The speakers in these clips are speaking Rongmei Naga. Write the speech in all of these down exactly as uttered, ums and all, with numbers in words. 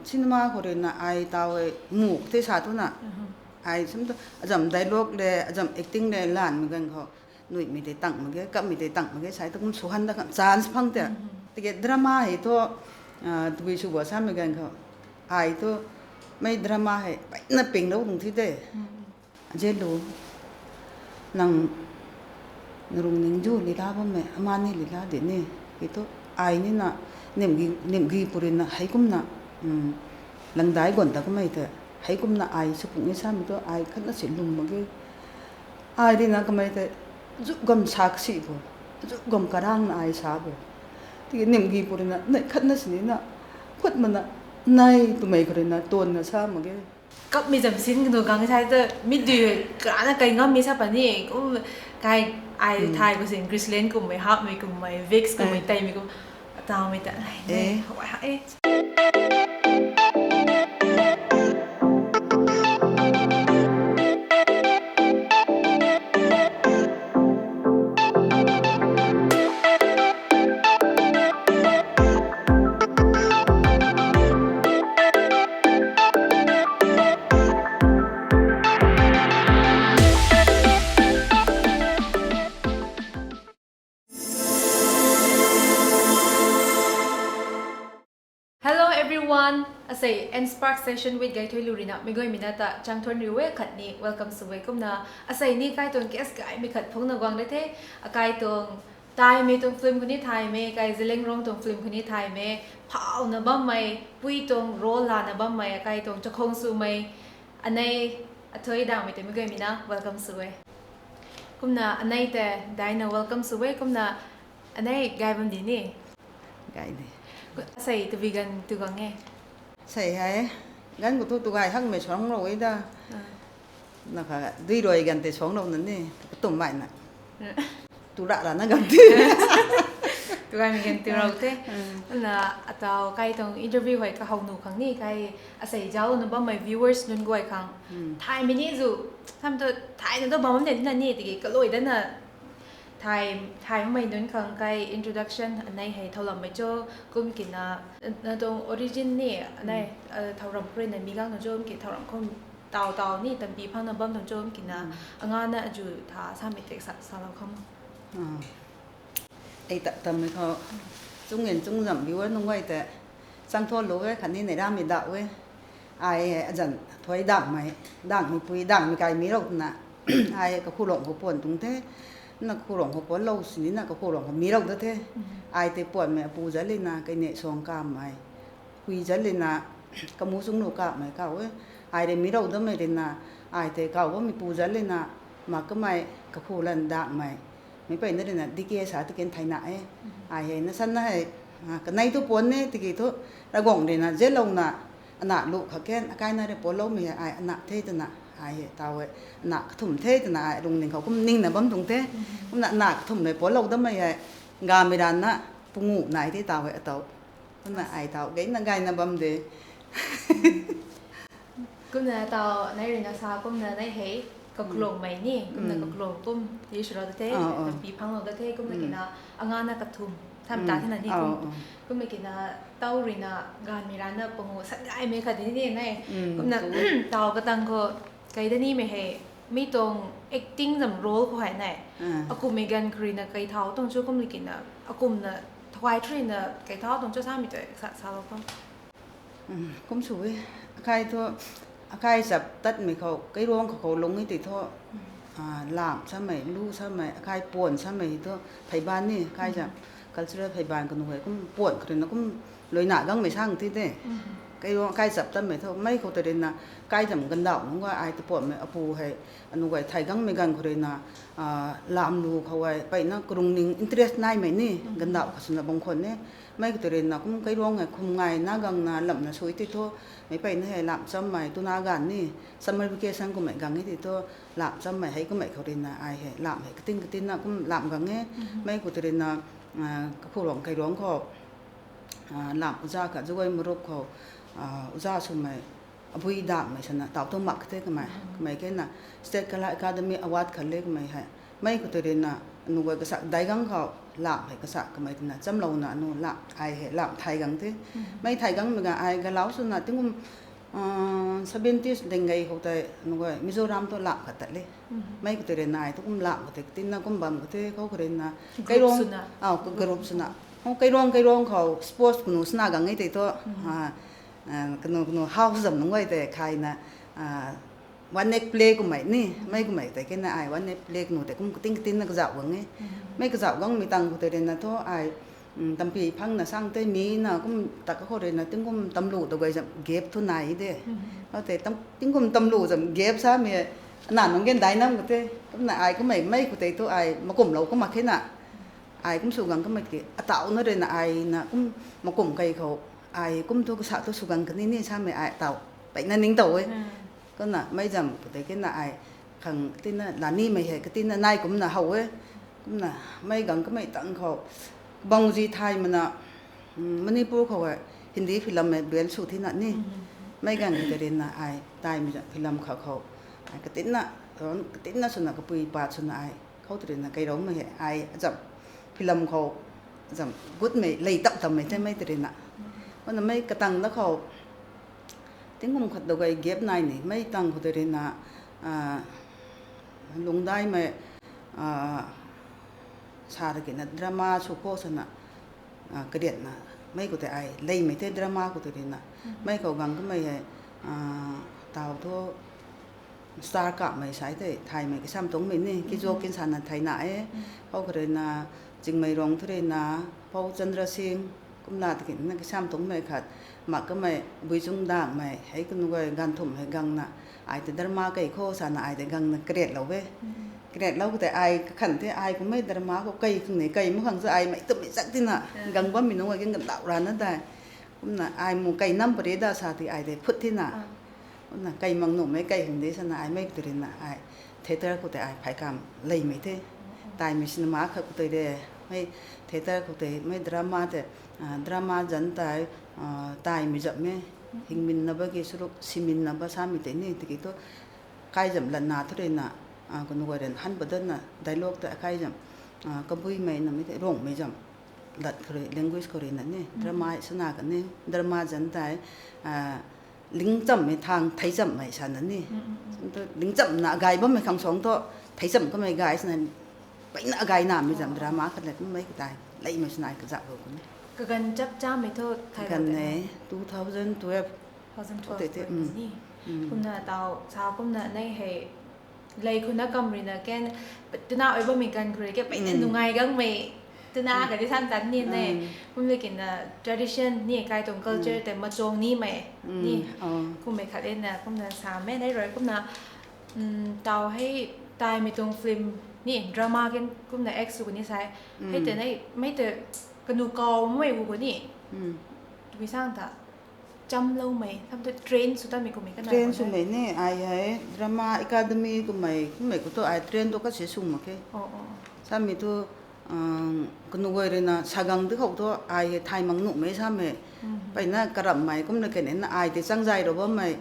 Cinema khou rui na ai taw e muk the sa tu na. Ai sum tu azam dialogue le, azam acting le lanmei ganv khou nuimei tei tang mak ge, kapmei tei tang mak ge, sai tu kum suhan da khang chance phang te. Tiki drama hei thu, tabui sw bo samei ganv khou, ai thu mei drama hei peyna pinglou tuang thi te. Aze lu, nang narung ning zu lila bammei, ama ni lila di ni, ki thu ai ni na, nimgi, nimgi purina, heikumna, langdai guan ta kamei te, heikumna ai sapung ni samei tu, ai khatna si lum mak ge. Ai rui na kamei tei, zu gam sa kasi bo, zu gam karangna ai sa bo. Tiki nimgi purina, nei khatna sini na, khut mana, nei twmei khou rui na, tuanna sa mak ge. Kapmei zam sin kanu gang sai ta, mi dui karana kai ngammei sa pani, kum kai ai thai khou sin, Graceland kummei, Hapmei kummei, Vicks kummei, teimei kum, atawmei ta, ai, hawai ha e. Hello everyone, asei N Spark Session with Gaithui Lurina, mei guaymei na ta changthuan riu e khatni welcome sw e kumna, asei ni kai tuang guest gaymei khat phungna guang de the, akai tuang thaymei tuang film khou ni thaymei, kai Zeliangrong tuang film khou ni thaymei, phauna bammei, pui tuang role lana bammei, akai tuang chakhang swmei, anei Athui Dangmei tei mei guaymei na welcome sw e. Kumna anei tei daina welcome sw e, kumna anei gay bam di ni. Gay di. Asei tabui ganv tu gang e. Sei hei, ganv khou thu tu gay hakmei suanglou e da. Na kha dui rui ganv tei suanglou na ni, katum mai na. Tu ra ra na ganv ti. Tu gaymei ganv tu rou the. Na ataw kai tuang interview hei kahow nu khang ni, kai asei zaucna bammei viewers nunc guay khang. Thaymei ni zu, tham tu thayna tu bam bam de na ni, tiki kalui dana thay, thaymei nunc khang kai introduction anei hei thowlammei cho, kum kina, na tuang origin ni, anei, thowram khou rui na mi gang na cho, kum ki thowram khou taw taw ni, tampi phangna bam tuang cho, kum kina, angana azu tha samei tei sa, salou kham. Ei ta tammei khou, chung ngen chung zam viewer nunc guay tei, changthuanlou e, khatni nei rammei da e. Ai azan Athui Dangmei, Dangmeipui, Dangmei kai mirou twna, ai Kakhuluang khou puan tuang the, na Kakhuluang khou puanlou sini na Kakhuluang khou mirou da the, ai tei puanmei apu zat lina, kei ne suang kamei, pui zat lina, kamu chung nu kamei kaw e, ai rui mirou damei rui na, ai tei kaw bammei pu zat lina, mak kamei Kakhulan Dangmei, meic peyna rui na D K sa tiken thayna e, ai hei na sanna hei, kanei tu puan e tiki thu, Ravguangc rui na zelouna, ana lu kha ken, akaina rui puanloumei hei ai ana the twna, ai hei taw e, ana kathumh the twna ai lungning khou kum ningna bam tuang the, kumna ana kathumh rui puanlou damei hei, gamei ranna, pungu nai the taw e ataw. Kumna ai taw gayna gayna bam de. Kumna taw nai rui na sa kumna nai hei, Kakhuluangmei ni, kumna Kakhuluang kum, ye swrou da the, tampi phanglou da the, kumna kina, angana kathumh, tham ta thena ni kum. Kumna kina, taw rui na, ganvmei ranna pungu, sat gaymei khat di ni nai. Kumna, taw katang khou, kai da nimei hei, mi tuang acting zam role khou hei nai. Akummei ganv khou rui na kai thau tuang cho kumna kina, akumna, thawai thu rui na kai thau tuang cho samei tu sa, salou kham. Kum sw e, akai thu, akai chap tatmei khou, kairuang khou khou lung e tei thu, lam samei, lu samei, akai puan samei thu, pheiban ni, akai zam, cultural pheiban kanu hei kum puan khou rui na kum luina gangmei sang ti de. Kairuang akai chap tatmei thu, mei khou tei rui na, kai zam gandauh nunc gua ai ta puanmei apu hei, anu guay thay gangmei ganv khou rui na, lam lu khou e, peyna karungning interest naimei ni, gandauh kha swna bam khwan e. Mei khou tei rui na kum kairuang hei khum ngai na gangna lamna sui tei thu, meic peyna hei lam chammei tuna ganv ni, summer vacation kummei gang e tei thu, lam chammei hei kummei khou rui na ai hei lam hei katin katinna kum lam gang e. Mei khou tei rui na, Kakhuluang kairuang khou, lam uza kha Zugai Marup khou, uza swmei, Abui Dangmei swna taw tu mak the kamei, kamei kena State Kala Academy Award khat le kamei hei. Mei khou tei rui na, Anu guay kasa dai gang khou lam hei kasa kamei twna chamlouna anu lam ai hei lam thay gang the. Mei thay gangmei ga ai galau swna tingkum seventies deng gei khou tei anu guay Mizoram tu lam khat tat le. Mei khou tei rui nai tu kum lam khou tei katinna kum bam khou the khou khou rui na kairuang, group swna, kairuang khou sports kanu swna gang e tei thu, kanu kanu house zam nunc guay tei khaina one night play kummei ni, mei kummei tei kena ai one night play kanu tei kum katin katinna kazauh gang e. Mei kazauh gangmei tang khou tei rui na thu ai tampi phangna sang tei mi na kum tak khou rui na tingkum tamlu ta guay zam gap thu nai de. Khou tei tingkum tamlu zam gap samei ana nunc gen dai nam khou the. Kumna ai kummei mei khou tei thu ai makumlou kumna khe na ai kum sw gang kamei ki atau na rui na ai na kum makum kei khou ai kum thu kasa thu sw gang kani ni samei ai atau peyna ningtow e. Kumna mei zam khou tei kena ai khang katinna lanimei hei katinna nai kumna how e. Kumna mei gang kamei tang khou bangzi thay mana Manipur khou e Hindi film e bel sw thina ni. Mei gang khou tei rui na ai taimei zam film kha khou ai katinna, katinna swna kapui pat swna ai khou tei rui na kairoumei hei ai azam film khou azam gutmei lei tap tammei the mei tei rui na. Kumna mei katang da khou tingkum khat dou gay gap nai ni mei tang khou tei rui na lungdaimei sa ta kina drama sw khou sana kariatna mei khou tei ai leimei the drama khou tei rui na. Mei khou gang kamei hei tau thu star kamei sai tei thaymei kasam tungmei ni kizuak kin sana thayna e. Khou khou rui na Chingmeirong thu rui na Pou Chandra Singh kumla ta kina kasam tungmei khat mak kamei Buichung Dakmei hei kanu guay ganv thumh hei gangna ai tei drama kei khou sana ai tei gangna kariatlou e. Kariatlou khou tei ai kakhan the ai kummei drama khou kei khang ni kei mak khang chu ai mei twmei chak tina gang bammei nunc a kin gandauh rana dai. Kumna ai mu kei nam pare da sa ti ai tei phut thina. Kumna kei mang nuhmei kei hung de sana ai mei tei rui na ai theatre khou tei ai phay kam leimei the. Taimei cinema khat khou tei de mei theatre khou tei mei drama tei drama zanc tei taimei zam e. Hingminna ba ki saruk siminna ba samei tei ni tiki thu kai zam lanna thu rui na kanu guay rui na han padatna dialogue tei akai zam kabuimei namei tei Rongmei zam lat khou rui language khou rui na ni drama sana kani drama zanc tei lingchammei thang theichammei sana ni. Lingchamna agay bammei khang suang thu theicham kamei gay sana peyna agay namei zam drama khat le kummei katai leimei sana ai kazauhlou kuni. Kaganv chap chamei thu thaylou ganv tei ne two thousand twelve. Thousand twelve tei te, ni. Kumna tau sa kumna nei hei lei khou na kam rui na ken twna oi bammei ganv khou rui ke peyna nungai gangmei twna kadi san tan ni ne. Kumle kina tradition ni kai tuang culture tei machang nimei ni kummei khat e na kumna samei nei rui kumna tau hei taimei tuang film ni drama ken kumna act sw kuni sai hei tei nei mei tei kanu kaw mei gu kuni tui sang ta chamloumei tham tei train sw tamei kummei kana train swmei ni ai hei drama academy kummei kummei khou thu ai train tu kasi sw mak khe. Samei thu kanu guay rui na sagang ti khou thu ai hei thay mang nuhmei samei peyna karamhmei kumna kene na ai tei changzay rou bammei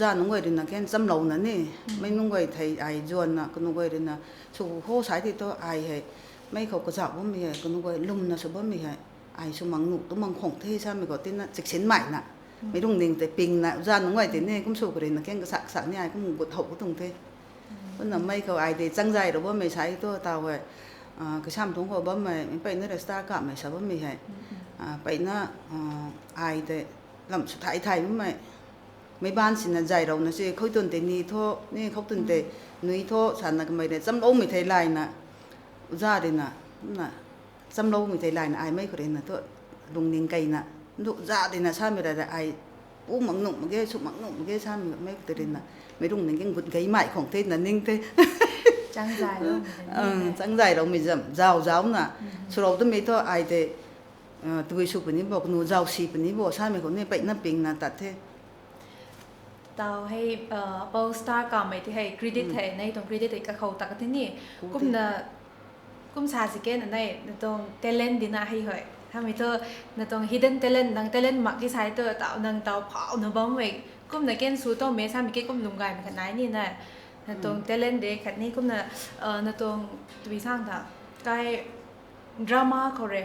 za nunc guay rui na ken chamlouna ni mei nunc guay thei ai zuanna kanu guay rui na sw khou sai ti thu ai hei mei khou kazauh bammei hei kanu guay lwmna sw bammei hei ai sw mang nuh tu mang khang the samei khou tina chiksinmei na mei lungning tei pingna za nunc guay tei ni kum sw khou rui na ken kasak kasak ni ai kum gut how tuang the. Kumna mei khou ai tei changzay rou bammei sai thu tau hei kasam tuang khou bammei mei peyna rui star kamei sa bammei hei peyna ai tei lam sw thay thay bammei mei ban sina zay rouna si khou tun tei ni thu ni khou tun tei nui thu sana kamei rui chamloumei thei layna za rui na na chamloumei thei layna ai mei khou rui na thu lungning keyna nduh za rui na samei ra ai pu mang nuh mak ge sw mang nuh mak ge samei mei khou tei rui na mei lungning ken gut geymei khang the na ning the. Changzay roumei zam zau zauna swrou tamei thu ai tei tui sw puni bo kanu zau si puni bo samei khou ni peyna pingna tat the. Tau hei Pou star kamei ti hei credit hei nei tuang credit hei kakhou tak the ni. Kumna kum sa si ken nei na tuang talent dina hei hoi hamei thu na tuang hidden talent nang talent mak ki sai thu tau nang tau phau na bammei kumna ken sw tamei samei ke kum lwm gaymei khat nai ni na. Na tuang talent de khat ni kumna na tuang tui sang ta Kai drama khou re,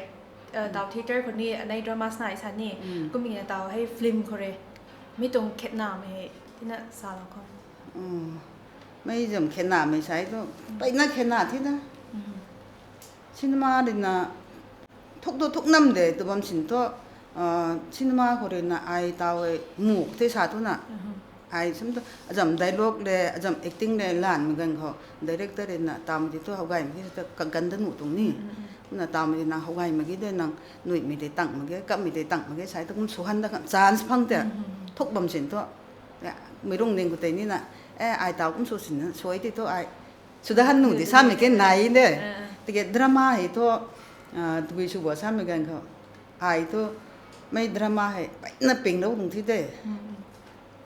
uh, tau theatre khou ni, anei drama snai sa ni, kum ni na tau hei film khou re. Mi tuang khetnamei hei tina salou khou. Mei zam khetnamei sai tu, peyna khetna thi na. Cinema rina thuk tu thuk nam de tu bam sin thu, cinema khou rina ai tau e muk the sa tu na. Ai sum tu azam dialogue le, azam acting le lanmei ganv khou director rina tam ti thu how gaymei ki ta kagan da nuh tuang ni. Kumna tam ti nang how gaymei ki de nang nuimei tei tangmei ge, kapmei tei tangmei ge, sai tu kum sw han da khang chance phang te. Thuk bam sin thu. Mei rung ning khou tei ni na, e, ai tau kum sw sin na, suai ti thu ai. Sw da han nuh di samei ke nai de. Tiki drama hei thu, tugui sw bo samei ganv khou. Ai thu, mei drama hei, peyna pinglou tuang thi de.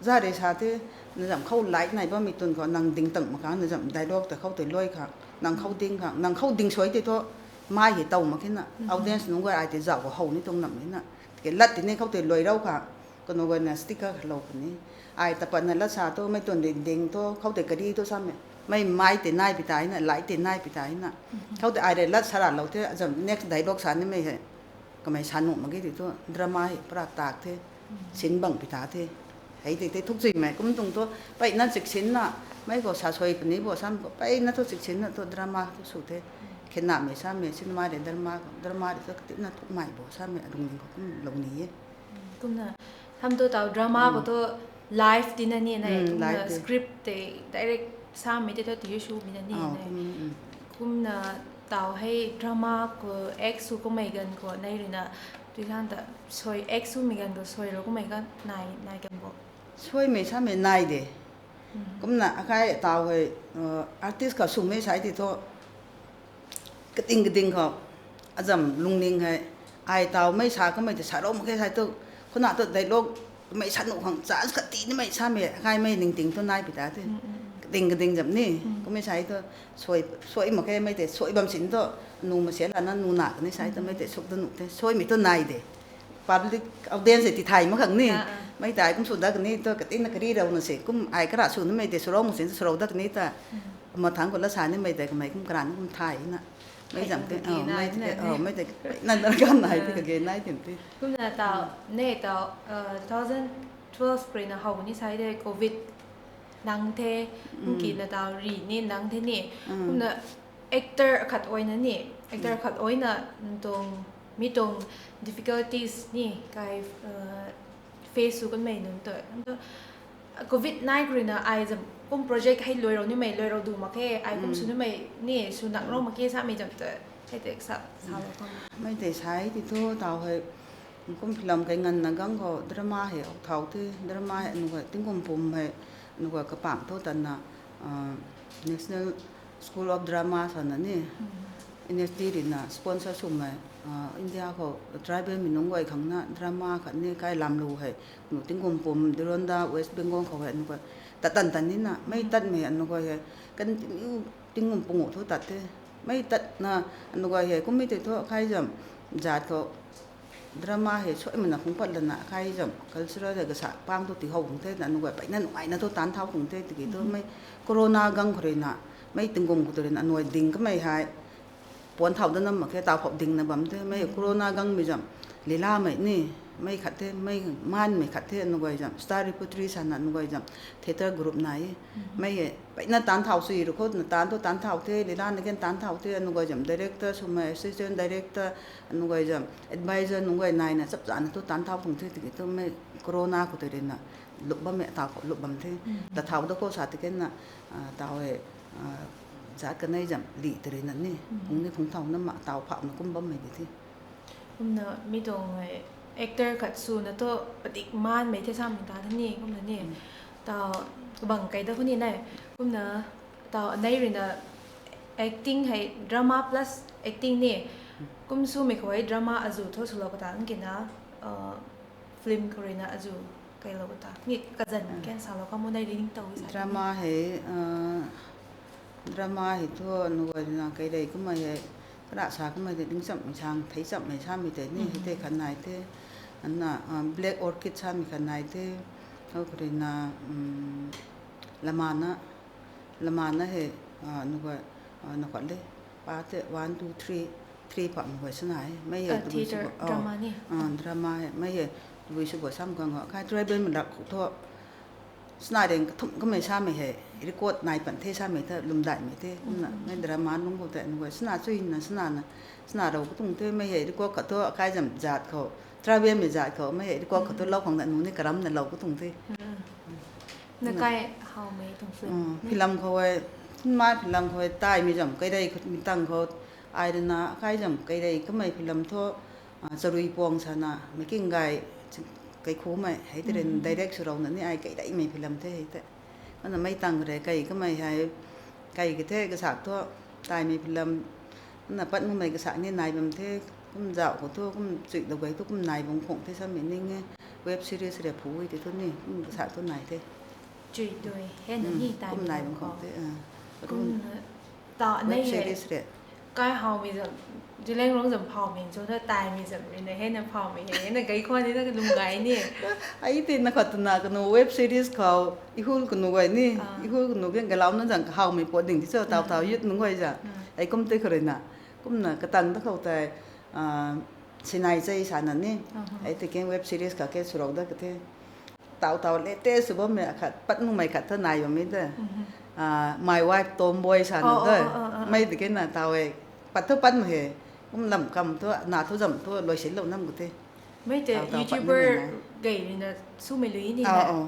Za rei sa the, na zam khou light nai bammei tun khou, nang ding tang mak khang, na zam dialogue ta khou tei luai khang, nang khou ding khang, nang khou ding suai tei thu, mai hei tow mak khe na, audience nunc guay ai tei zauh khou how ni tuang nam e na. Tiki lat tini khou tei luai rau khang, kanu guay na sticker khalou puni. Ai tapatna lat sa thu, mei tun ri ding thu, khou tei kari thu samei. Mei mai tei nai pi tai na, light tei nai pi tai na. Khou tei ai rei lat sa ralou the, azam next dialogue sa nimei hei. Kamei sa nuh mak ge ti thu, drama hei pra tak the. Sin bang pi ta the. Hei tei tei thuk chuimei, kum tuang thu, peyna chiksinna, mei khou sa suai puni bo sam khou, peyna thu chiksinna thu drama thu sw the. Khetnamei samei, cinema rei drama khou, drama rei thu katina thukmei bo samei, arung ning khou kum lou ni e. Kumna, tham tu tau drama khou thu live tina ni na, kumna script tei direct samei tei thu ti sw mi na ni na. Kumna tau hei drama khou act sw kummei ganv khou nei rui na, tui khang ta soi, act swmei ganv khou soi rou kummei ganv nai, nai kan bo. Suaimei samei nai de. Kumna akai tau hei, artist khou swmei sai ti thu, kating kating khou, azam lungning hei, ai tau mei sa kamei tei sa rou mak khe sai tu, khuna tu dialogue mei sa nuh khang chance khat ti nimei samei, akaimei ningting tu nai pi ta the. Kating kating zam ni, kummei sai tu, suai, suai mak khe mei tei, suai bam sin tu, nu mase lana nu na kani sai tu mei tei suk tu nuh the, suaimei tu nai de. Public audience ti thay mak khang ni, mei tei ai kum sw dat kani tu, katina kari rou na se, kum ai kara sw nimei tei sw rou mak sin tu sw rou dat kani ta, mathangc khou lat sa nimei tei kamei kum kara ni kum thay na. Mei zam te, mei tei, mei tei, na na kan nai tei kage nai tim te. Kumna tau, ne tau, two thousand twelve kri na how ni sai de covid nang the, nki na tau ri ni nang the ni. Kumna actor khat oina ni, actor khat oina, tuang, mi tuang difficulties ni kai face sw kanmei nunc tu, nunc tu, covid nai kri na ai zam kum project hei luai rou nimei, luai rou du mak khe, ai kum sw nimei ni sw nak rou mak khe samei zam tu, hei tei sa, sa lou khang. Mei tei sai ti thu tau hei, kum film kai nganvna gang khou drama hei ok thau the, drama hei anu guay tingkum pum hei, anu guay kapang thu tanna, National School of Drama sana ni, N S D rina sponsor swmei, India khou tribal mei nunc guay khang na drama khat ni kai lam lu hei, nu tingkum pum Deronda, West Bengal khou hei anu guay tat tan tan nina, mei tatmei anu guay hei, kan tingkum pungu thu tat the, mei tatna, anu guay hei kummei tei thu kai zam, zat khou, drama hei suaimei na khung pat lana kai zam cultural hei kasa pang thu ti how khang the na, anu guay peyna nungaina thu taanc thau khang the, tiki thu mei corona gang khou rui na, mei tingkum khou tu rui na, anu guay ding kamei hei, puan thau da nam mak khe, tau phou dingna bam the, mei corona gangmei zam, lilamei ni, mei khat the, mei maanmei khat the, anu guay zam, Star Repertory sana anu guay zam, theatre group nai e, mei hei, peyna taanc thau sui rui khou, na taanc thu taanc thau the, lila na gen taanc thau the, anu guay zam, director swmei, assistant director, anu guay zam, advisor nunc guay naina, chap chana thu taanc thau khang the, tiki thu mei corona khou tei rui na, lup bammei tau khou lup bam the, ta thau da khou sa tiki na, tau hei, zat kanei zam li tei rui na ni, khung ni khung thau na ma tau phau na kum bammei di the. Kumna mi tuang hei actor khat swna thu padik maanmei the samei ta the ni, kumna ni. Tau kabang kai da khou ni na, kumna tau anei rui na acting hei drama plus acting ni, kum swmei khou hei drama azu thu swlou kata nki na, film khou rui na azu kailou kata ni kazan kan salou khang mu nei rui ningtow sa. Drama hei, drama hei thu anu guay rui na kai rei kummei hei, kara sa kummei tei ding chammei sang, thei chammei samei tei ni hei tei khat nai the, ana, Black Orchid samei khat nai the, khou rui na, lamana, lamana hei, anu guay, na khat le. Pa te one, two, three, three pam guay sana e. Mei e, tabui sw theatre, drama ni? Drama e. Mei e, tabui sw guay sam khang o. Kai tribal mei dak khou thu. Sana ding kathumh kamei samei hei, record nai pan the samei the, lwmdaihmei the. Kumna, mei drama nunc khou te, nunc guay sana chuina, sana na, sana rou katuang the, mei hei, record khat thu, akai zam zat khou, tribal mei zat khou, mei hei, record khat thu lou khang na, nunc ni karam na lou katuang the. Na kai hawmei tuang film? Film khou e, ma film khou e, taimei zam, kaidei khou, mi tang khou, ai rui na, akai zam, kaidei kamei film thu, charui puang sana, mei king gay, kaikhumei, hei te rui na direct sw rou na ni ai kaideimei film the hei te. Ana mei tang rui kai kamei hei, kai ka the kasak thu, taimei film, ana pat mumei kasak ni nai bam the, kum zauh khou thu, kum chuy dou gay thu, kum nai bam khang the samei ning e, web series rui phu e ti thu ni, kum kasak thu nai the. Chuy dui, hei na ni taimei kum nai bam khang the, kum ta web nei hei series rui. Kai hawmei zam, Zeliangrong zam phawmei cho ta taimei zam rui na hei na phawmei hei, hei na gay khwan ni na kalung gay ni. Ai ti na khat na kanu web series khou, ihul kanu guay ni, ihul kanu gen galau na zang kahawmei pat ding ti cho, tau tau youth nunc guay zang. Ai kum tei khou rui na, kumna katang ta khou tei, sinai chei sana ni. Ai ti ken web series kha ke sw rou da ka the. Tau tau latest sw bammei khat, pat mumei khat thu nai bammei de. My Wife Tomboy sana de. Mei de kena tau e, pat thu pat mak he. Kum lam kam thu, na thu zam thu, luaisinlou nam khou the. Mei te tau tau pat YouTuber mumei na. Gay rui na swmei lui ni na.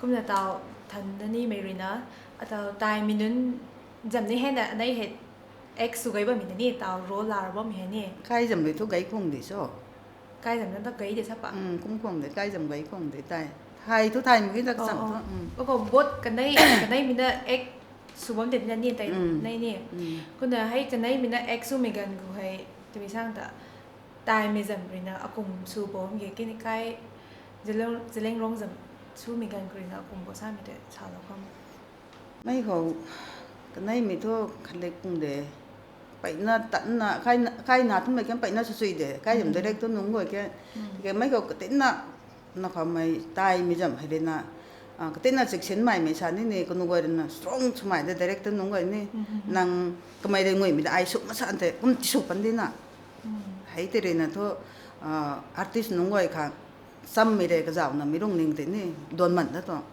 Kumna tau than na nimei rui na, atau taimei nunc zam ni hei na, anei hei act sw gay bammei na ni, tau role la bammei hei ni. Kai zam lui thu gay khang de cho. Kai zam na ta gay de sa pa? Kum khang de, kai zam gay khang de tei. Thay thu thay mak ki ta kasang thu. Ako bot kanei, kaneimei na act sw bam de na ni tei nei ni. Kumna hei kaneimei na act swmei ganv khou hei, tabui sang ta, taimei zam rui na akum sw bam ge kini kai, Zeliang, Zeliangrong zam swmei ganv khou rui na akum bo samei tei salou kham. Mei khou, kaneimei thu khat le kung de. Peyna tatna, kai na, kai na twmei kan peyna sw sui de. Kai zam direct thu nunc guay ke. Ke mei khou katinna, na khoumei taimei zam hei rui na, katinna chiksinmei mei sa ni ni, kanu guay rui na strong swmei de direct thu nunc guay ni. Nang kamei rui nguimei de ai sw masa te, kum ti sw pan di na. Hei tei rui na thu, artist nunc guay khang, chammei rui kazauhna mei lungning tei ni, duan man da tuang.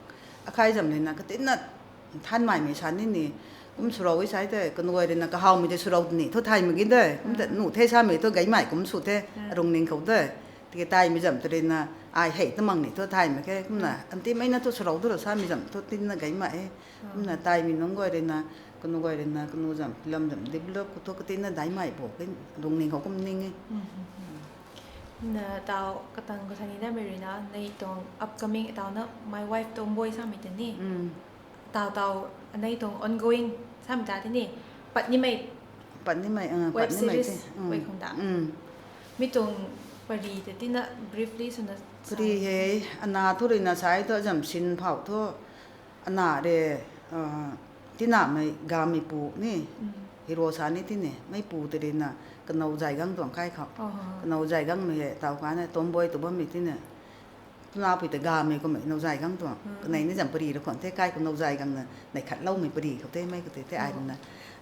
Akai zam rui na katinna, thanmei mei sa ni ni, kum sw rou e sai tei, kanu guay rui na kahawmei tei sw rou ni, thu thay mak ki de, kum ta nu the samei thu gaymei kum sw the, alungning khou de. Tiki taimei zam tei rui na, ai hei ta mang ni thu thay mak khe, kumna, antimei na thu sw rou tu rou samei zam thu tinna gaymei e. Kumna taimei nunc guay rui na, kanu guay rui na, kanu zam, film zam, develop khou thu katinna daimei bo, ke lungning khou kum ning e. Na tau katang khou sa ni namei rui na, nei tuang upcoming tau na My Wife Tomboy samei tei ni. Tau tau, anei tuang ongoing samei ta tei ni. Pat nimei, pat nimei, web series guay khang ta. Mi tuang pari tei tina briefly swna. Pari hei, ana thu rui na sai thu zam sin phou thu, ana rui, tinamei gameipu ni, hero sa ni tini, meipu tei rui na, kanow zay gang tuang kai khou. Kanow zay gangmei hei, tau kan e, tomboy tu bammei tini. Tunapui ta gamei kummei, now zay gang tuang. Kanei ni zam pari rui khwan the, kai khou now zay gang na, nei khatloumei pari khou the, mei khou tei the ai na.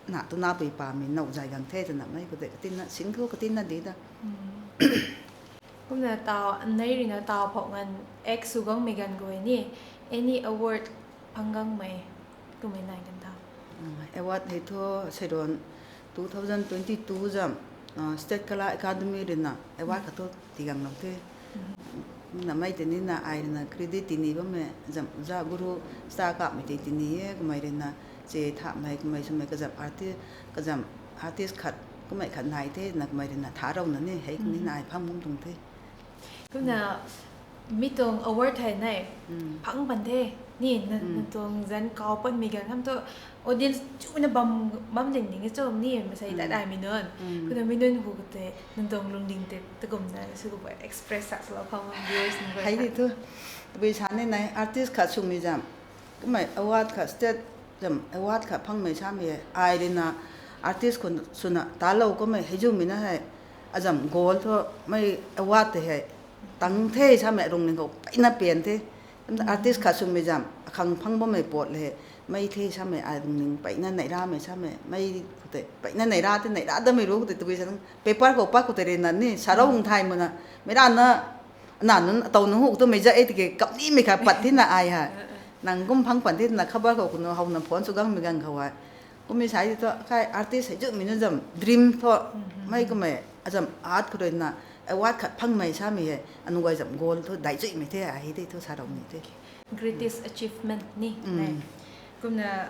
Na tunapui pamei now zay gang the twna mei khou tei katinna, sing thu katinna di ta. Kumna tau, nei rui na tau phou nganv, act sw gangmei ganv guay ni, any award phang gangmei, twmei nai kan tha. Award hei thu, seiron two thousand twenty-two zam, State Kala Academy rui na, award khat thu tii ganglou the. Na mei tei ni na ai rui na credit tii ni bammei zam, za guru star kapmei tei tii ni e, kamei rui na, che thamei, kamei swmei kazam artist, kazam artist khat, kummei khat nai the, na kamei rui na tha rou na ni, hei ni na ai pham ngam tuang the. Kumna, mi tuang award hei nai, phang pan the, ni, na, na tuang zanc kau patmei ganv kham thu, audience chuna bam, bam ding ding e cho ni, masei ta daimei nunc. Kumna mi nunc hu khou tei, nang tuang lungning tei, takumna, sw khou express sak swlou khou, viewers nunc guay hei kha. Di thu, tabui sa ni nai, artist khat swmei zam, kummei award khat state zam award khat phangmei samei hei, ai rui na artist khou swna talou kummei hei zumei na hei, azam goal thu mei award tei hei, tang the samei lungning khou peyna pian the. Artist khat swmei zam, akhang phang bammei pat le hei, Mei the samei ai lungning peyna neih ramei samei, mei khou tei peyna neih ra te, neih ra damei ru khou tei tabui sa nang paper khou pat khou tei rina ni, sarou hung thay mana, mei rana, ana nunc, ataw nunc hu tu mei za e tiki, kapnimei kha pat thina ai hei. Nang kum phang pan thina khabar khou kunu howna phone sw gangmei gang khou hei. Kummei sai thu, kai artist hei zumei na zam, dream thu, mei kummei, azam art khou ruina, award khat phangmei samei hei, anu guay zam goal thu, daichuimei the, ai hei tei thu, sarou ni the. Greatest achievement ni, ne. Kumna,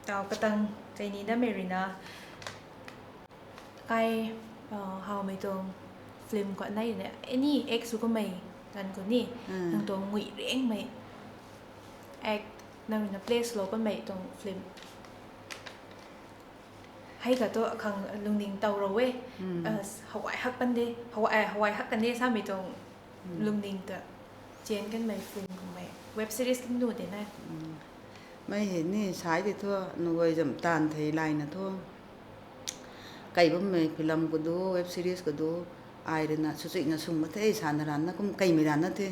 taw katang, kaini damei ruina, kai, howmei tuang film khou nei ne, any act sw kummei ganv khou ni, nang tuang ngui rengmei act, nang ruina play swlou bammei tuang film hei khat thu akhang lungning tow rou e. Hawai hak kan de, hawai, hawai hak kan de samei tuang lungning ta chian kanmei film kummei, web series kan nu de na. Mei hei ni sai tei thu, nu guay zam taanv thei layna thu, kei bammei film khou du, web series khou du, ai ruina swchuina sw mak the, sana ranna kum keimei ranna the.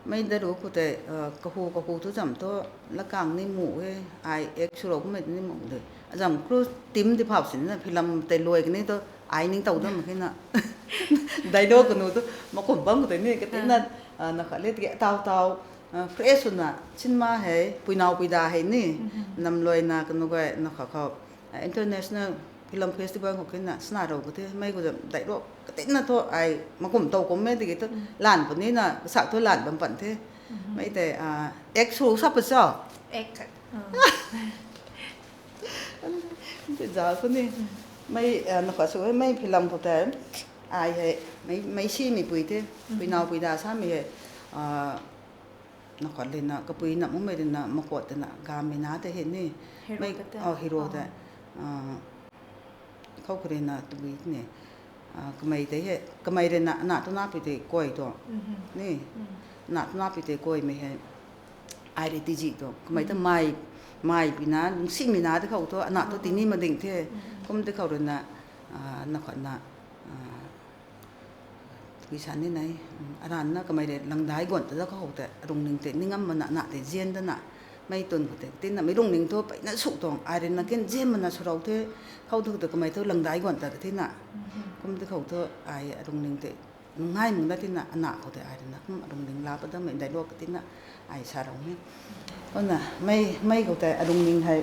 Mei daru khou tei, kahu kahu thu zam thu, lakang ni mu e, ai act swlou kummei ni mu de. Azam crew team di phau sinna film tei luai kani thu, ai ningtow dam mak khe na. Dialogue kanu thu, makum bam khou tei ni, katina, na khat le tiki taw taw, fresh swna, cinema hei, puinau puida hei ni, namluaina kanu guay, na khat khou, international film festival khou kina, sna rou khou the, mei khou zam dialogue, katina thu, ai, makum tow kum e tiki thu, lan puni na, kasak thu lan bam pan the. Mei tei, act sw sa pa cho? Act khat. Tei za khou ni, mei, na khat sw e, mei film khou tei, ai hei, mei, mei simei pui the, puinau puida samei hei, na khat ruina, kapui na mumei ruina, makuat twna, gammei na tei hei ni, mei, hero tei, khou khou ruina tabui ni, kamei tei hei, kamei ruina, ana tu napui tei kuay tuang, ni, ana tu napui tei kuaymei hei, ai rui tizih tuang, kamei ta mei, mei pui na, lungcsimei na tei khou thu, ana thu tini mading the, kum tei khou ruina, na khatna, tiki sa ni nai, aranna kamei rui langdai guan ta da khou tei, alungning tei, ning ngam mana, ana tei zian dana, mei tun khou tei, tina mei lungning thu, peyna sw tuang, ai ruina kin zian mana swlou the, khou thu tei kamei thu langdai guan ta ka thina, kum tei khou thu, ai alungning tei, nungai mung da thina, ana khou tei ai ruina, kum alungning la pa damei dialogue ka tina, ai sa rou ni. Kumna, mei, mei khou tei alungning hei,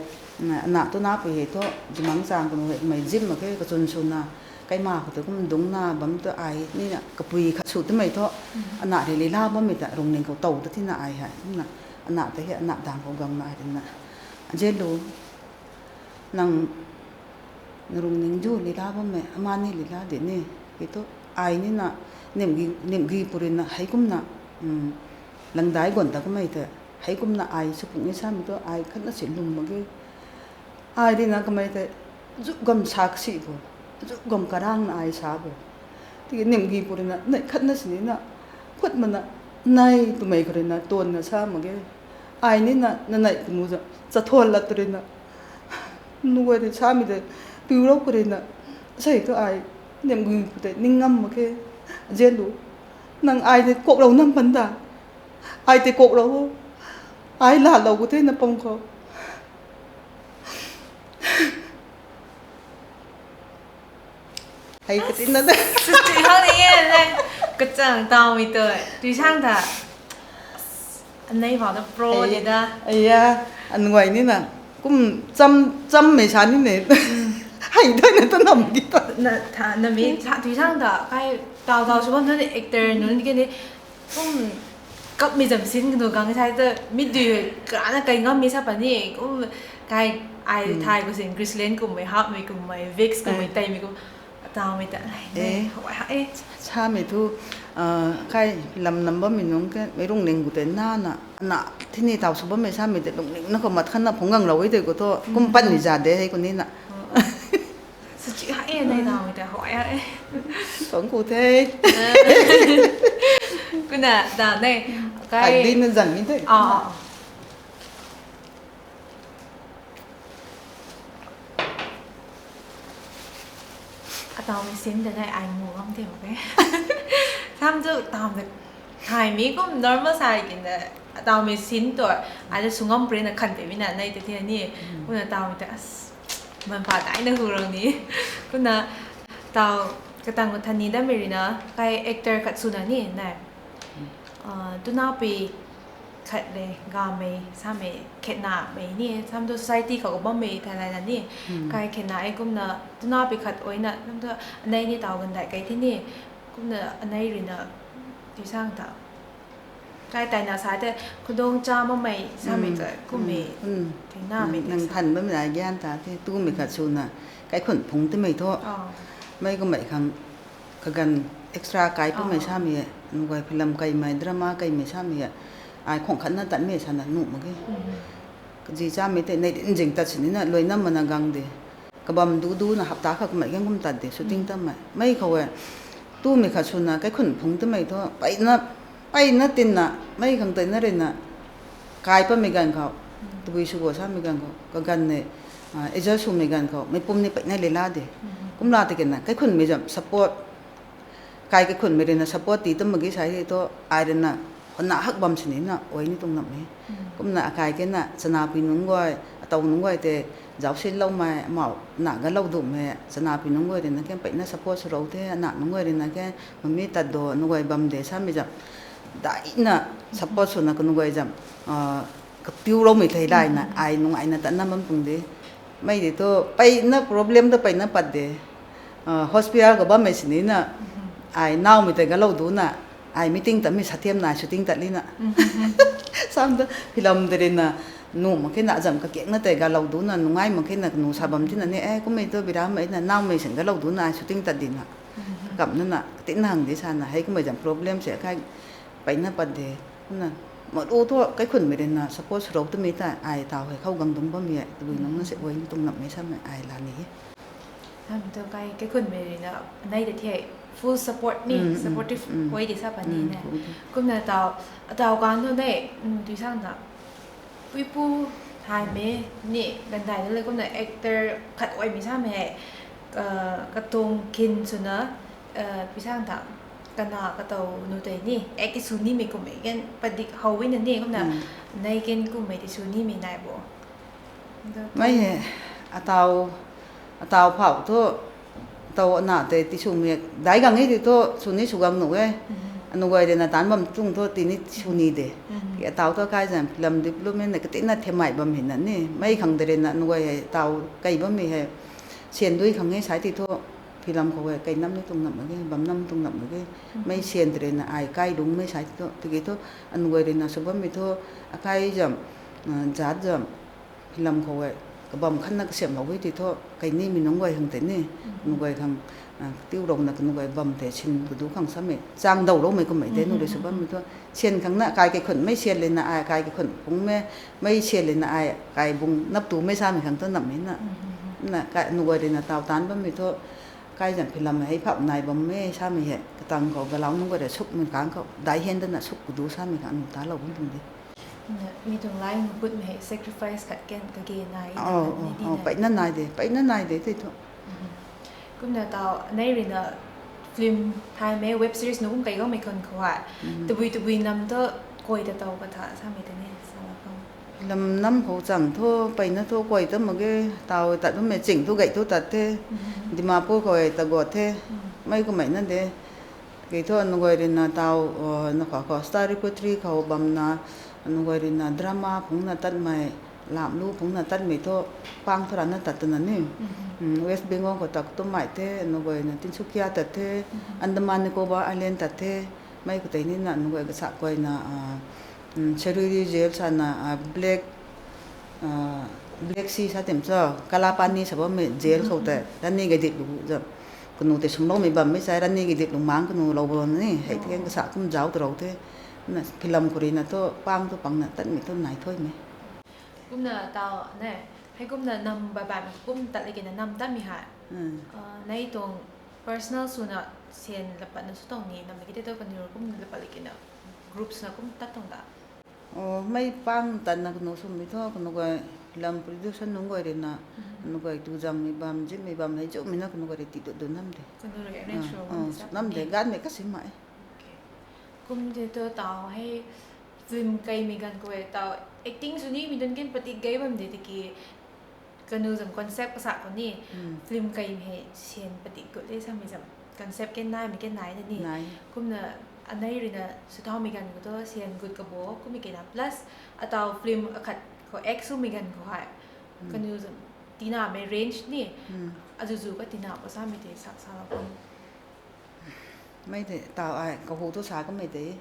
ana tu napui hei thu, zimang chang kanu hei, mei zim mak khe, kachun swna, kaima khou tei kum dungcna bam tu ai, nina kapui khat sw twmei thu, ana rui lila bammei ta, alungning khou tow ta thina ai hei, kumna, ana tei hei, ana dang khou gamna ai ruina. Azianlu, nang, na lungning zu lila bammei, ama ni lila de ni, ki thu, ai nina, nimgi, nimgi pu ruina, heikumna, langdai guan ta kamei tei, heikumna ai sw pung e samei thu, ai khatna si lum mak ge. Ai ruina kamei tei, zu gam sa kasi bo, zu gam karangna ai sa bo. Tiki nimgi pu ruina, nei khatna sinina, khut mana, nei twmei khou ruina, tuanna sa mak ge. Ai nina, nanei kanu za, chathuan lat ruina, nu guay tei samei tei, piulou khou ruina, sei thu ai, nimgi pu tei, ning ngam mak khe, azianlu, nang ai tei kuaklou nam pan ta, ai tei kuaklou o, ai laalou khou the na pang khou. Hei katina de. Tui hak ni e, kachang tawmei tu, tui sang ta. Anei phau na pro de da. Aya, anuai nina, kum cham, chammei sa nine. Hei dana ta nam ki ta. Na, tha, na mi, tha, tui sang ta, kai, taw taw sw bam na actor nunc kini, kum, kapmei zam sin kanu gang sai ta, mi dui, karana kai ngammei sa pa ni, kum, kai, ai thai khou sin, Graceland kummei, hapmei kummei, Vicks kummei, teimei kum, tawmei ta, ai, hawai ha e. Samei thu, kai, lam nam bammei nunc ke, mei lungning khou tei nana, na, thini taw sw bammei samei tei, lungningna khou mat khanna phungc ganglou e tei khou thu, kum patmei za de hei khou nina. Sachi ha e, nei tawmei ta hawai ha e. Tuang khou the. Kuna, da nei, kai. Ai di na zang ni the. Ataw mei sin de nei, ai mu ngam the mak e. Sam tu taw de, thaymei kum normal sa kin de, Tawmei sin tu, ai ta sungam prena khan pei mi na nei ta thi ni. Kumna tawmei ta, as, man pa dai na hu rau ni. Kumna taw katang thani da mei rina, kai actor khat swna ni, na. Ah, tuna pi khat le, gamei, samei, khetna mei ni, sam tu society khou bammei thalai na ni. Kai khetna e kumna, tuna pi khat oina, sam tu anei ni taw gandai kai thi ni. Kumna anei rina, tisang ta. Kai taina sa te, khudong cha mamei, samei ta, kummei, thingna mei nang than bammei na gyan ta the, tumei khat swna, kaikhun phung twmei thu. Mei kummei khang, kaganv extra kai pumei samei e, nunc guay film kaimei, drama kaimei samei e, ai khwang khatna tatmei sana nuh mak ge. Kazi chamei tei nei din zing tat sini na, luai nam mana gang de. Kabam du du na hapta khat kummei gan kum tat de, shooting tammei. Mei khou e, tumei khat swna, kaikhun phung twmei thu, peyna, peyna tinna, mei khang teina rina, kai pammei ganv khou, tabui sw go samei ganv khou, kaganv ne, ah, adjust swmei ganv khou, mei pum ni peyna le la de. Kumla tiki na, kaikhunmei zam support, kai kaikhunmei rina support ti tam mak ge sai thu, ai rina, khana hak bam sini na, oi ni tuang nam e. Kumna akai kena, chana pui nunc guay, ataw nunc guay tei, zauc sinloumei, amau na galou dumei, chana pui nunc guay rina ke, peyna support sw rou the, ana nunc guay rina ke, mami tat do, nunc guay bam de, samei zam. Daina support swna kanunc guay zam, ah, katiu roumei thei layna, ai nungaina tatna bam tuang de. Mei de thu, peyna problem ta peyna pat de. Ah, hospital khou bammei sini na, ai naumei tei galou duna, ai meeting tatmei sathiam nai shooting tat lina. Sam tu film de rina, nuh mak khe na zam kakekna tei galou duna, nungai mak khe na kanu sa bam tina ni, e, kummei tu biramei na, naumei sin galou duna, ai shooting tat dina. Kamna na, katin hang di sana, hei kummei zam problem se, kai peyna pat de. Kumna, madu thu, kaikhunmei rina, support sw rou twmei ta, ai taw hei khou gang dungc bammei e, tabui nungc na se, oi ni tuang nammei samei, ai la ni e. Ham tu kai, kaikhunmei rina, nei ta thi, full support ni, supportive, oi di sa pa ni na. Kumna taw, taw kan thu nei, tui sang na, puipu, thaymei, ni, gandai na le kumna actor khat oimei samei hei, ah, katuang khin swna, ah, tui sang ta, kana katow nu tei ni, act sw nimei kummei gan padik how na ni, kumna, nei gan kummei ti sw nimei nai bo. Mei he, ataw, ataw phau thu, taw ana tei tiswmei, dai gang e ti thu, sw ni sw gang nuh e. Anu guay rina taanc bam tuang thu, tini sw ni de. Ataw thu kai zam film development na katina themai bam hina ni. Mei khang de rina anu guay hei taw kai bammei hei. Syan dui khang e sai ti thu, film khou hei kai nam ni tuang nam mak ge, bam nam tuang nam mak ge. Mei syan de rina ai kai lungmei sai ti thu, tiki thu, anu guay rina sw bammei thu, akai zam, ah, zat zam, film khou e, kabam khatna kasiamhlou e ti thu, kai nimei nunc guay khang tei ni, nunc guay khang, ah, tiu rouna kanunc guay bam tei sin kadu khang samei, chang dow roumei kummei tei nunc rui sw bammei thu, syan khang na kai kaikhunmei syan lena ai, kai kaikhun phungmei, mei syan lena ai, kai bung nap tumei samei khang thu nammei na. Na, kai, nunc guay rina taw taanc bammei thu, kai zam film hei phap nai bammei samei hei, katang khou galau nunc guay rui sukmei kang khou, dai hen dana suk kadu samei khang nu talou bam tuang de. Mi tuang lai mukutmei hei sacrifice khat kan kage nai, peyna nai de, peyna nai de tei thu. Kumna taw, nei rina film thaymei web series nunc kum kai gaumei khang khou hei, tabui tabui nam thu, kuay ta taw katha samei tei ni, sala khang. Film nam khou chang thu, peyna thu kuay ta mak ge, taw tat bammei ching thu gay thu tat the, Dimapur khou ta got the, mei kummei na de. Kei thu nunc guay rina taw, na khou khou Star Repertory khou bamna, nunc guay rina drama phungna tatmei, lamlu phungna tatmei thu, pang thu rana tat twna ni. West Bengal khou tat twmei the, nunc guay na Tinsukia tat the, Andaman Nicobar Island tat the, mei khou tei nina nunc guay kasa kuayna, Chiruri jail sana, Black Sea sa tim cho, Kalapani sa bammei jail khou tei, rani gay dit lu zam. Kanu tei sumloumei bammei sai, rani gay dit lu mang kanu lou bo ni, hei tei kasa kum zauc ta rou the. Na film khou rina thu, pang thu pangna tatmei thu nai thuimei. Kumna taw, ne, hei kumna nam baih baihmei kum tat le kina nam tatmei hei. Nei tuang personal swna syan lapatna sw tuang ni, nam le kite tu kaniw kumna lapat le kina group swna kum tat tuang da. Mei pang tatna kanu swmei thu, kanu guay film production nunc guay rina, kanu guay tu zangmei bam, zipmei bam hei zumei na kanu guay rui ti dut dun nam de. Nam de, ganmei kasimei. Kum tei tu taw hei, Film kaimei ganv khou e tau acting sw nimei dunc ken padik gay bam de tiki kanu zam concept kasa khou ni film kaimei hei syan padik gut le samei zam concept ken naimei ken nai na ni. Kumna anei ruina swthaumei ganv khou tu syan gut kabo kummei kena plus atau film akhat khou act swmei ganv khou hei kanu zam tinamei range ni azuzu ka tina bo samei tei sak salou khou. Mei tei tau ai kahu thu sa kamei tei.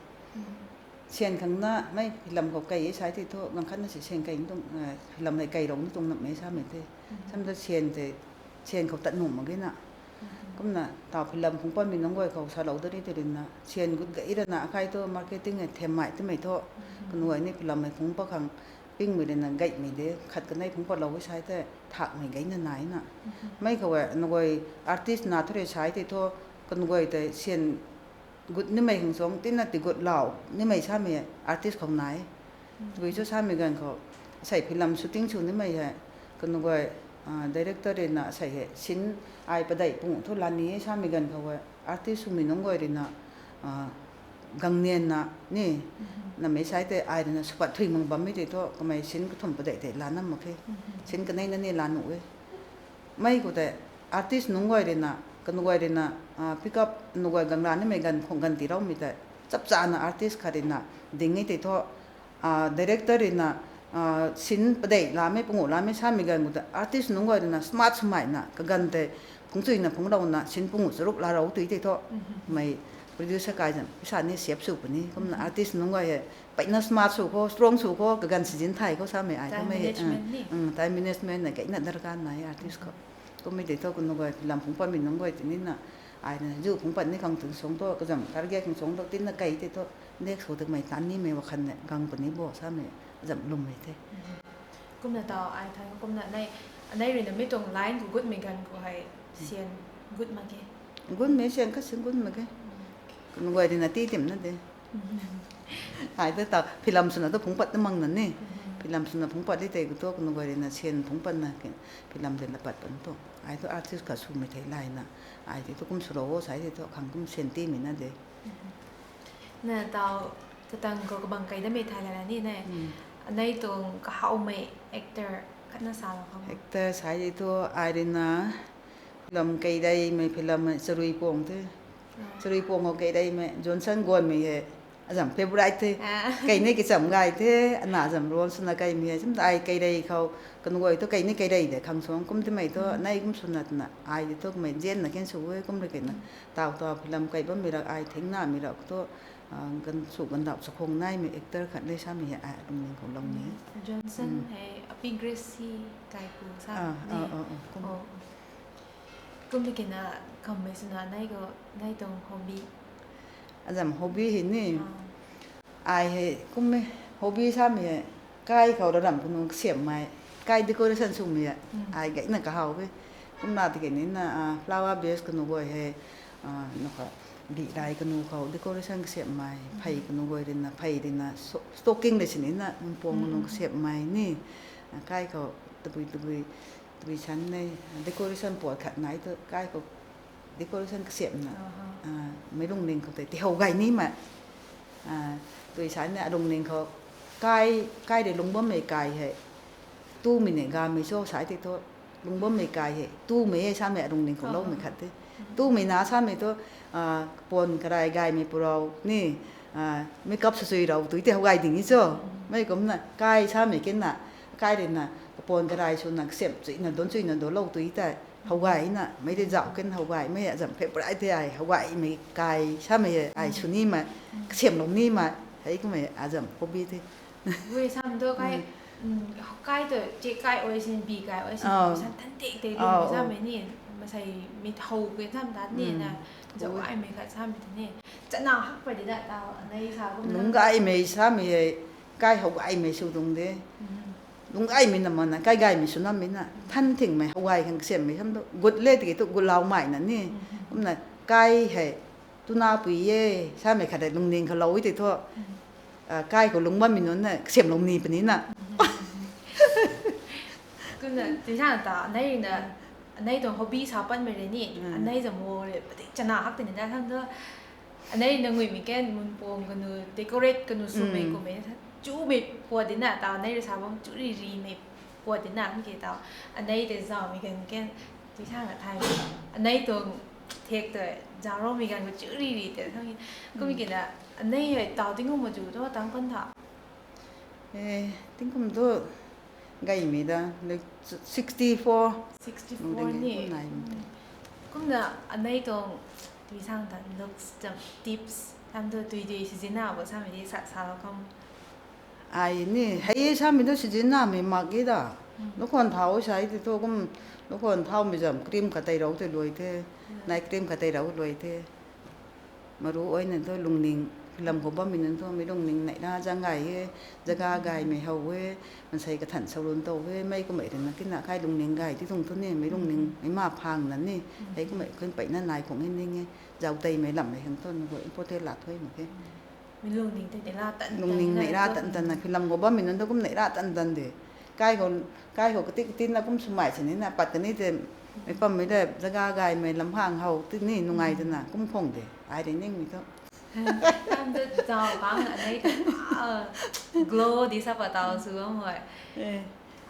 Syan khang na mei film khou kei e sai tei thu ganv khatna si syan kei tuang, film hei kei rou ni tuang namei samei tei. Sam ta syan tei, syan khou tat nuh mak ge na. Kumna tau film phungc patmei nunc guay khou salou da ni tei ruina syan gut gay rana akai thu marketing hei themmei twmei thu. Kanu guay ni film hei phungc pat khang pingmei ruina gaymei de khat kanei phungc patlou e sai tei thakmei gayna nai na. Mei khou e nunc guay artist na thu rui sai tei thu kanu guay tei syan gut nimei khang suang tina tigut lau nimei samei artist khou nai. Tabui chu samei ganv khou asei film shooting sw nimei hei kanu guay director ruina asei hei sin ai padeih pung thu la ni e samei ganv khou e artist swmei nunc guay ruina gangnianna ni namei sai tei ai ruina sw pat thui mak bammei tei thu kamei sin kathumh padeih tei la nam mak khe. Sin kaneina ni la nuh e. Mei khou tei artist nunc guay ruina kanu guay ruina pick up nunc guay gang ra nimei ganv khang ganv tiiloumei tei chapchana artist khat ruina ding e tei thu director ruina sin padeih lamei pungu lamei samei ganv khou tei artist nunc guay ruina smart swmeina kaganv tei phungc chuina phungclouna sin pungu charuk larou tui tei thu mei producer kai zam pisa ni siap sw puni kumna artist nunc guay hei peina smart sw khou strong sw khou kaganv sizin thay khou samei ai time management ni. Time management na kaina darkar nai artist khou. Kummei tei thu kanu guay film phungc patmei nunc guay tei nina ai na zu phungc pat ni khang tun suang thu kazam target khang suang thu tina kei tei thu next khou tei mei tan nimei wakhan ne gang puni bo samei zam lwmmei the. Kumna tau ai than kumna anei ruina mi tuang line khou gutmei ganv khou hei syan gut mak ge. Gutmei syan khat sin gut mak ge. Kanu guay ruina ti timna de. Ai ta tau film swna tu phungc pat ta mang na ni. Film swna phungc pat di tei khou thu kanu guay ruina syan phungc patna film tei la pat pan tu ai thu artist khat swmei thei layna ai tei thu kum swlou o sai tei thu khang kum syan timei na de. Na tau katang khou kabang kai damei thay lana ni ne. Anei tuang kahawmei actor khatna salou khou. Actor sai tei thu ai ruina film kei daimei film hei Charui Puang the. Charui Puang khou kei daimei Johnson Guanmei hei azam favourite the. Kei ni kacham gay the, ana azam role swna kaimei hei. Sim ta ai kei dai khou kanu guay thu kei ni kei dai de khang suang kum timei thu anei kum swna twna ai tei thu kamei zianna ken sw e kum rui kena. Tau tau film kei bammei rak ai thingnamei rak thu ganv sw gandauh chakhwang naimei actor khat le samei hei ai lungning khou lou ni. Johnson hei api Gracie kaipu sa ni. Kum ni kena kammei swna anei khou anei tuang hobby. Azam hobby hei ni. Ai hei kummei hobby samei hei kai khou raramh kanu kasiamhmei, kai decoration swmei e. Ai gayna kahaw e. Kumna tiki nina flower vase kanu guay hei naka di rai kanu khou decoration kasiamhmei phey kanu guay ruina phey ruina stocking le sinina mpuang kanu kasiamhmei ni kai khou tabui tabui tabui san ne decoration puat khat nai tu kai khou decoration kasiamhna mei lungning khou tei tihow gay nimei tui san ne alungning khou kai kai rui lungc bammei kai hei tumei ni gamei cho sai tei thu lungc bammei kai hei tumei e samei alungning khou loumei khat the. Tumei na samei thu kapuan karai gaymei purou ni makeup swsui rou tui tei how gay ding e cho. Mei kumna kai samei kena kai ruina kapuan karai swna kasiamh chuina don chuina dolou tui tei how gayna mei tei zauh ken how gaymei azam favourite the ai how gaymei kai samei ai sw nimei kasiamhlou nimei hei kummei azam hobby the. Ui sam tu kai kai tu che kai oi sin bi kai oi sin san tan te te lu samei ni masei mi how ke sam tat ni na zauh gaymei khat samei tu ni chana hak pa di da tau anei sa kum lungc gaymei samei hei kai how gaymei sw tuang de. Lungc gaymei na mana kai gaymei sw nammei na than thingmei how gay khang kasiamhmei sam tu gut le tiki tu gutloumei na ni. Kumna kai hei tuna pui e samei khat hei lungning khou lou e tei thu kai khou lungc bammei nunc na kasiamhlou ni puni na. Kumna tisa ta anei ruina anei tuang hobby sa patmei rui ni anei zam wo rui pati chana hak tei ni da sam tu Anei na nguimei kan mun pong kanu decorate kanu swmei kummei chumei puat dina tau anei rui sa bam chu ri ri mei puat dina kum ke tau anei te zaumei kan kan tui sang a thai anei tuang thek te zauroumei kan chu ri ri te thang kum ke na anei hei tau tingkum ma chu tu tang pan tha. Eh, tingkum tu gaymei da, like, sixty four. Sixty four ni. Kumna anei tuang tui sang ta looks tam tips tam tu tui tui sijina bo samei di sa sa lo kam. Ai ni hei samei tu sijina mei mak e da. Lukhwan thau sai ti tu kum lukhwan thau mei zam cream kha tei rau te luai the. Night cream kha tei rau luai the. Maru oina thu lungning, film khou bammei nunc thu mei lungning neih ra zang gay e, zaga gaymei how e, mansei kathan saloun tow e, mei kummei rui na kina kai lungning gay ti tuang thu ni, mei lungning mei ma phang na ni, hei kummei khun peyna nai khang e ning e, zauc teimei lammei khang thu nang khou important la thuy mak khe. Mei lungning tei neih ra tan tan. Lungning neih ra tan tan na, film khou bammei nunc thu kum neih ra tan tan de. Kai khou, kai khou kati kati na kum swmei sini na pat kani te, mei pammei de zaga gaymei lam hang how ti ni nungai twna kum khang de. Ai rui ningmei thu. Tam tu zau bang anei tu glow di sa pa tau sw bam hoi.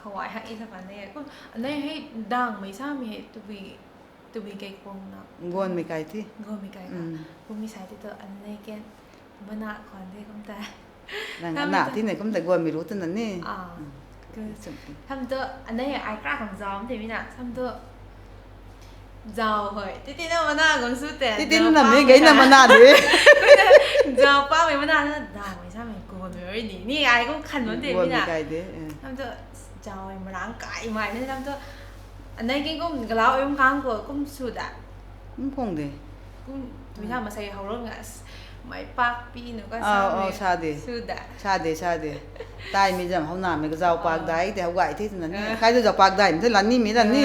Hawai hak e sa pa nei kum anei hei dangmei samei hei tubui kei pong na. Guanmei kai the. Guanmei kai ka. Kummi sai ti tu anei kan bana khwan de kum ta. Nang ana ti nei kum ta guanmei ru twna ni. Tham tu anei ai kra khang zau te mi na tham tu. Zau hoi titi na mana gun su te. Titi na mi gei na mana de. Zau pa mei mana na dangmei samei guanmei ri ni ni ai kum khan bam te mi na. Guanmei kai de. Tham tu zau hei marang kai mai na tham tu. Anei king kum galau kum kang khou kum su da. Kum khang de. Kum mi na masei howrong nga mei pak pi nu ka sa sa de. Su da. Sa de sa de. Taimei zam how namei kazau pak dai te how gay the twna ni. Kai tu zau pak daimei the lan nimei ra ni.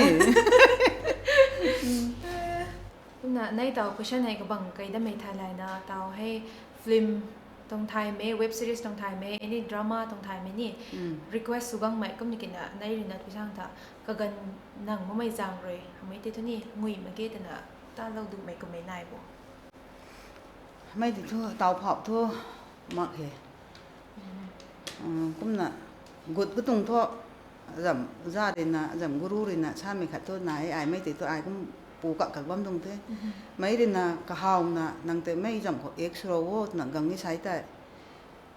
Kumna nei tau question hei kabang kei damei thay layna tau hei film tuang thaymei, web series tuang thaymei, any drama tuang thaymei ni request sw gangmei kumni kina nei rui na tui sang ta kaganv nang makmei zaeng rui hamei tei thu ni ngui mak ge twna talou dumei kummei nai bo. Mei ti thu tau phauh thu mak he. Kumna gut katuang thu azam za ruina azam guru ruina samei khat thu nai ai mei tei thu ai kum pu kak kak bam tuang the. Mei ruina kahawna nang tei mei zam khou ek swrou o twna gang ni sai tei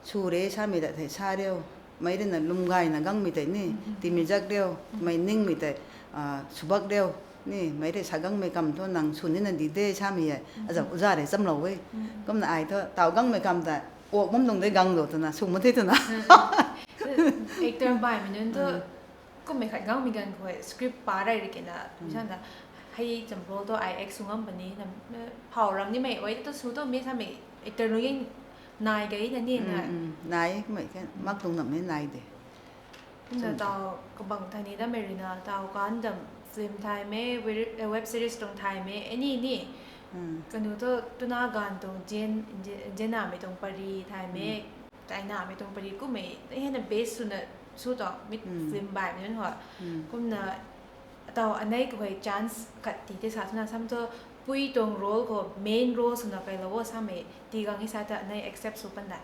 sw re samei da thei sa riu. Mei ruina lwm gayna gangmei tei ni timei zak riu, mei ningmei tei swbak riu. Ni mei rui sa gangmei kam thu nang sw nina di de samei e. Azam za rei chamlou e. Kumna ai thu tau gangmei kam ta ok bam tuang de gang lo twna sw mak the twna. Actor baihmei nunc thu kummei khat gangmei ganv khou script pa rey rui kina mi sana hei cham role tu ai act sw ngam puni na phau ram nimei oi tu sw tu mi samei actor nunc nai gay na ni na. Nai kummei khe mak tuang nammei nai de. Kumna tau kabang thai ni damei ruina tau kan dam film thaymei, web series tuang thaymei any ni kanu tu tuna ganv tuang zenamei tuang pari thaymei, tainamei tuang pari kummei hei na base swna sw ta mi film baihmei nunc ho. Kumna tau anei kahuay chance khat ti tei sa twna sam tu pui tuang role khou main role swna kailou o samei ti gang e sa ta anei accept sw pan da.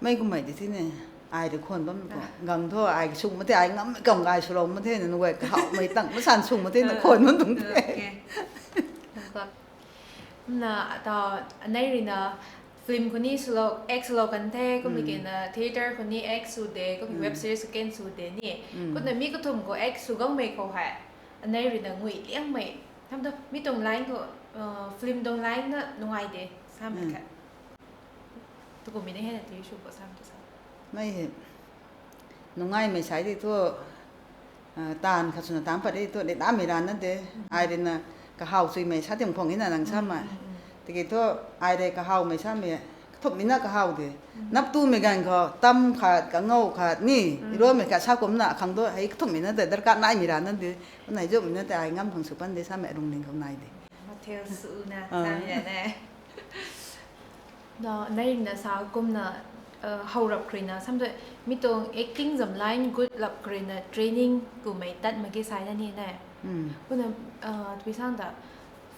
Mei kummei di thine, ai rui khwan bam khou gang thu ai sw mak the, ai ngammei kam gay swlou mak the na, nunc guay kahawmei tang masan sw mak the na khwan bam tuang the. Kumna tau anei ruina film khou ni swlou act swlou kan the, kummei kena theatre khou ni act sw de, kummei web series khou ken sw de ni. Kumna mi kathumh khou act sw gangmei khou hei anei ruina ngui liangmei tham tu mi tuang line khou film tuang line na nungai de samei khat. Tukummei na hei na ti sw khou sam tu sa. Mei he nungaimei sai di thu taanv khat swna taanc pat di thu ni namei rana de. Ai ruina kahaw chuimei sa tim khwang e na nang samei. Tiki thu ai rui kahawmei samei kathumhmei na kahaw de. Nap tumei ganv khou tam khat kangou khat ni iruamei khat sa kumna khang tu hei kathumhmei na tei darkar naimei rana de. Kumna hei zumei na tei ai ngam khang sw pan de samei lungning khou nai de. Matheu suna samei na. Na, nai ringna sa kumna how rap kharuina sam tu mi tuang acting zam line gut lap kharuina training kummei tat mak ge sai na ni na. Kumna tui sang ta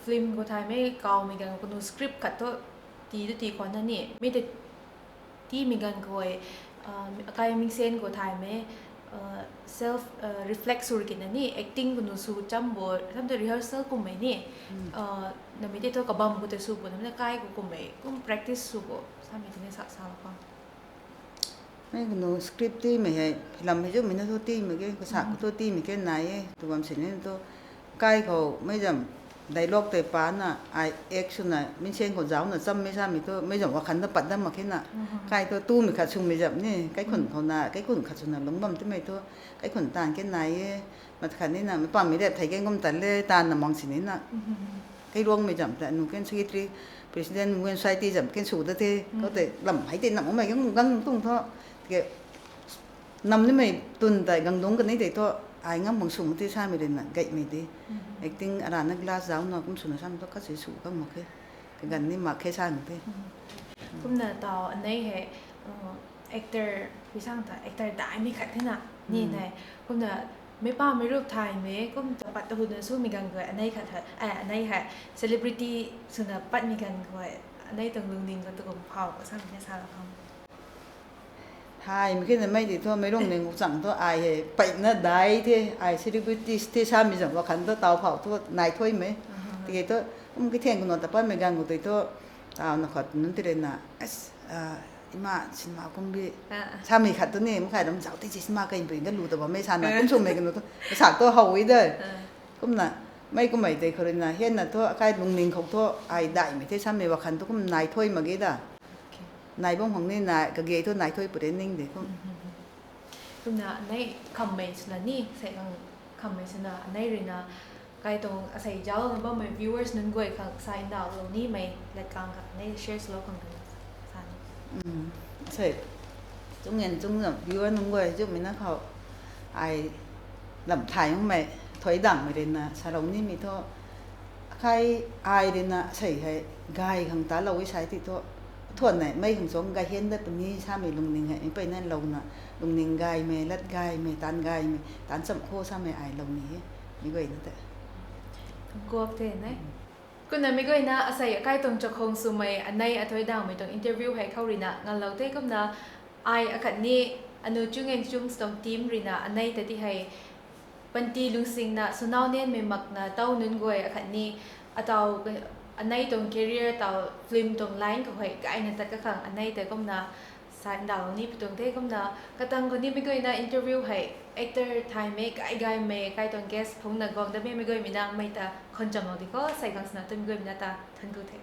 film khou thaymei kawmei ganv kanu script khat thu Tii tu tii khwan na ni, mi tei tiimei ganv khou, akai mingsen khou thaymei, self reflect sw rikina ni, acting khou nu sw cham bo, samei tei rehearsal kummei ni, namei tei thu kabam khou tei sw bo, namei tei kai khou kummei kum practice sw bo, samei tei ni sa sa khou. Mei kanu script tiimei hei, film hei zumei na thu tiimei ke, kasa khou thu tiimei ke nai e, tu bam sini thu, kai khou mei zam dialogue tei pana, ai act swna, mingsen khou zaucna chammei samei thu, mei zam wakhan ta pat dam mak khe na, kai thu tumei khat swmei zam ni, kaikhun khou na, kaikhun khat swna lungc bam timei thu, kaikhun taanv ke nai e, mat khat nina, mei pammei rap thei ke ngum tan le, taanna mang sini na. Kairuangmei zam ta, nu ken secretary, president, women society zam ken sw ta the, khou tei lam hei tei nam umei ke ngu gang tung thu, tike, nam nimei tun tei gang dungc kani tei thu, ai ngam bang sw mak the samei rui na gaymei de. Acting arana glass zaucna kum swna samei thu khat si sw kang mak khe. Kaganv ni mak khe samei the. Kumna taw anei hei, actor, pui sang ta actor daihmei khat thena, ni nai. Kumna meic pammei rup thaymei, kum ta pat ta huna swmei ganv khou, anei khat hei, anei hei, celebrity swna patmei ganv khou, anei tuang lungning khou tu kum phau, samei ni sa la khang. Thaymei khe na mei tei thu, meic lungning khou chang thu ai hei, peyna dai the, ai celebrity the samei zam wakhan thu taw phau thu nai thuimei. Tiki thu, kum katheng kanu ta patmei ganv khou tei thu, taw na khat nunc tei rui na, ima cinema kum bi, samei khat tu ni, makhai ram zauc tei cinema kaipui galu ta bammei sana, kum swmei kanu thu, kasak thu how e de. Kumna, mei kummei tei khou rui na, hena thu, akai lungning khou thu, ai daihmei the samei wakhan thu kum nai thuimei ge da. Nai bam khang ni na, kage thu nai thui puri ning de kum. Kumna anei khammei swna ni, sei khang khammei swna, anei rui na, kai tuang asei zaucna bammei viewers nunc guay khang sa ndauhlou nimei lat kang khat anei share swlou khang twna sa ni. Sei, chung ngan chung zam viewer nunc guay zumei na khou, ai lam thay makmei, thuy dangmei rui na salou nimei thu, akai, ai rui na sei hei, gay khang talou e sa ti thu, thuan nei mei khang chung gay hian dat puni samei lungning hei, mi peyna louna, lungning gaymei, lat gaymei, taanv gaymei, taanv cham kho samei ai lou ni e, mi guayna tei. Kuak the ne. Kumna mi guayna asei akai tuang chakhang swmei anei athuy dangmei tuang interview hei khou rui na nganlou the kumna, ai akhatni, anu Chung and Chungs tuang team rui na anei ta ti hei, panty lungsingna, swnau nenmei makna taw nunc guay akhatni, ataw, anei tuang career taw film tuang line khou hei gayna tat kakhang anei tei kumna, sa ndauhlou ni pi tuang the kumna, katang khou ni mi guayna interview hei, actor thaymei, gay gaymei, kai tuang guest phungna guang datmei mi guaymei na mei ta khon chamlou di khou, sei khang swna tu mi guaymei na ta, thank you the.